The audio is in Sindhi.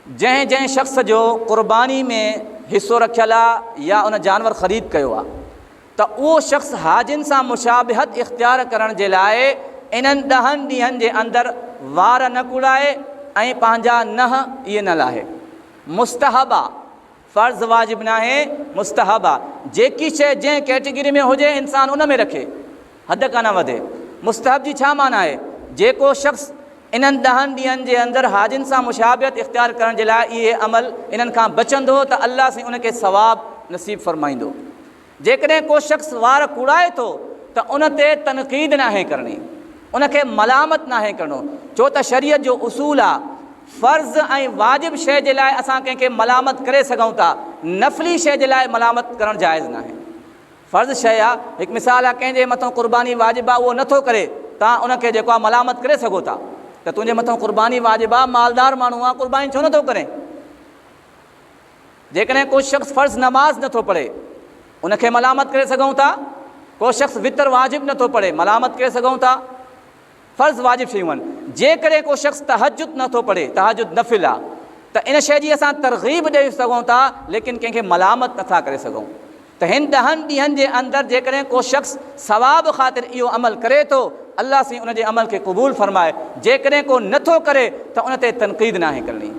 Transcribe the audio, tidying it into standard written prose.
جنهن جنهن شخص جو قرباني ۾ حصو رکيل آ يا ان جانور خريد ڪيو آ ته اهو شخص حاجين سان مشابهت اختيار ڪرڻ جي لاء انهن ڏهن ڏينهن جي اندر وار نه ڪوڙائي ۽ پنهنجا ننهن ئي نه لاهي. مستحب آ، فرض واجب ناهي، مستحب آ. جيڪي شيء جنهن ڪيٽيگري ۾ هجي انسان ان ۾ رکي. حد کان نه وڌي. مستحب جي ڇا معنيٰ آهي؟ جيڪو شخص انهن ڏهن ڏينهن جي اندر حاجين سان مشابهت اختيار ڪرڻ جي لاء اهي عمل انهن کان بچندو ته الله سائين ان کي ثواب نصيب فرمائيندو. جيڪڏهن ڪو شخص وار ڪوڙائي ٿو ته ان تي تنقيد ناهي ڪرڻي، ان کي ملامت ناهي ڪرڻو، ڇو ته شريعت جو اصول آ فرض ۽ واجب شيء جي لاء اسان ڪنهن کي ملامت ڪري سگهون ٿا، نفلي شيء جي لاء ملامت ڪرڻ جائز ناهي. فرض شيء آ، هڪ مثال آ، ڪنهن جي مٿان قرباني واجب آ، اهو نٿو ڪري، توهان ان کي جيڪو آ ملامت ڪري سگهو ٿا ته تنهنجي مٿان قرباني واجب آ، مالدار ماڻهو آ، قرباني ڇو نٿو ڪرين؟ جيڪڏهن ڪو شخص فرض نماز نٿو پڙهي، ان کي ملامت ڪري سگهون ٿا؟ ڪو شخص وتر واجب نٿو پڙهي، ملامت ڪري سگهون ٿا؟ فرض واجب شيون آهن. جيڪڏهن ڪو شخص تهجد نه ٿو پڙهي، تهجد نفل آ، ته ان شيء جي اسان ترغيب ڏئي سگهون ٿا، ليڪن ڪنهن کي ملامت نه ٿا ڪري سگهون. ته هن ڏهن ڏينهن جي اندر جيڪڏهن ڪو شخص ثواب خاطر اهو عمل ڪري ٿو، الله سائين ان جي عمل کي قبول فرمائي، جيڪڏهن ڪو نه ٿو ڪري ته ان تي تنقيد ناهي ڪرڻي.